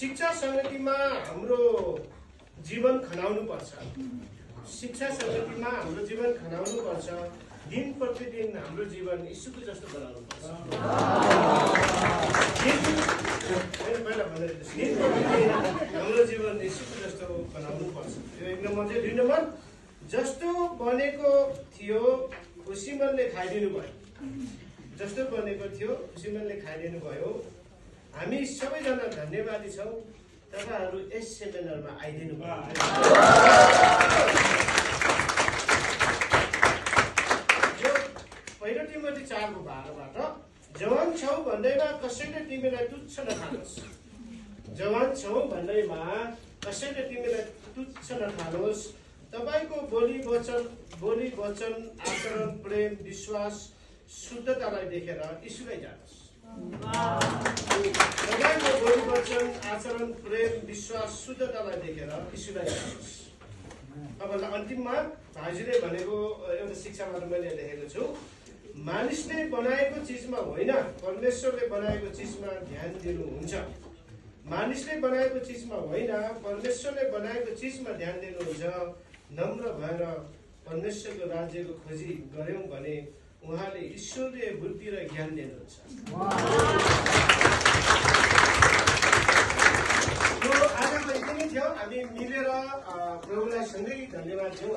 शिक्षा समितिमा हाम्रो जीवन खनाउनु पर्छ। शिक्षा समितिमा हाम्रो जीवन खनाउनु पर्छ। दिन प्रतिदिन हाम्रो जीवन यीशुको जस्तो बनाउनु पर्छ। हाम्रो जीवन यीशुको जस्तो बनाउनु पर्छ। यो 1 नम्बर चाहिँ। 2 नम्बर, जस्तो बनेको थियो खुसी मनले खाइदिनु भयो। जस्तो बनेको थियो खुसी मनले खाइदिनु भयो। हामी सबैजना धन्यवादी छौँ तपाईहरु यस सेमिनारमा आइदिनु भयो। यो पहिलो तिमोथी 4:12बाट जवान छौ भन्दैमा कसैले तिमीलाई तुच्छ नठानोस्। जवान छौ भन्दैमा कसैले तिमीलाई तुच्छ नठानोस्। तपाईको बोली वचन आचरण प्रेम विश्वास शुद्धतालाई देखेर यीशुलाई जानुहोस्। तपाईको बोली वचन आचरण प्रेम विश्वास शुद्धतालाई देखेर यीशुलाई जानुहोस्। अब अन्तिममा भाइजीले भनेको एउटा शिक्षाबाट मैले लेखेको छु। मानिसले बनाएको चिजमा होइन परमेश्वरले बनाएको चिजमा ध्यान दिनुहुन्छ। मानिसले बनाएको चिजमा होइन परमेश्वरले बनाएको चिजमा ध्यान दिनुहुन्छ। नम्र भएर परमेश्वरको राज्यको खोजी गर्यौं भने उहाँले ईश्वरीय बुद्धि र ज्ञान दिनुहुन्छ। आजको यति नै थियो। हामी मिलेर प्रभुलाई सँगै धन्यवाद दियौँ।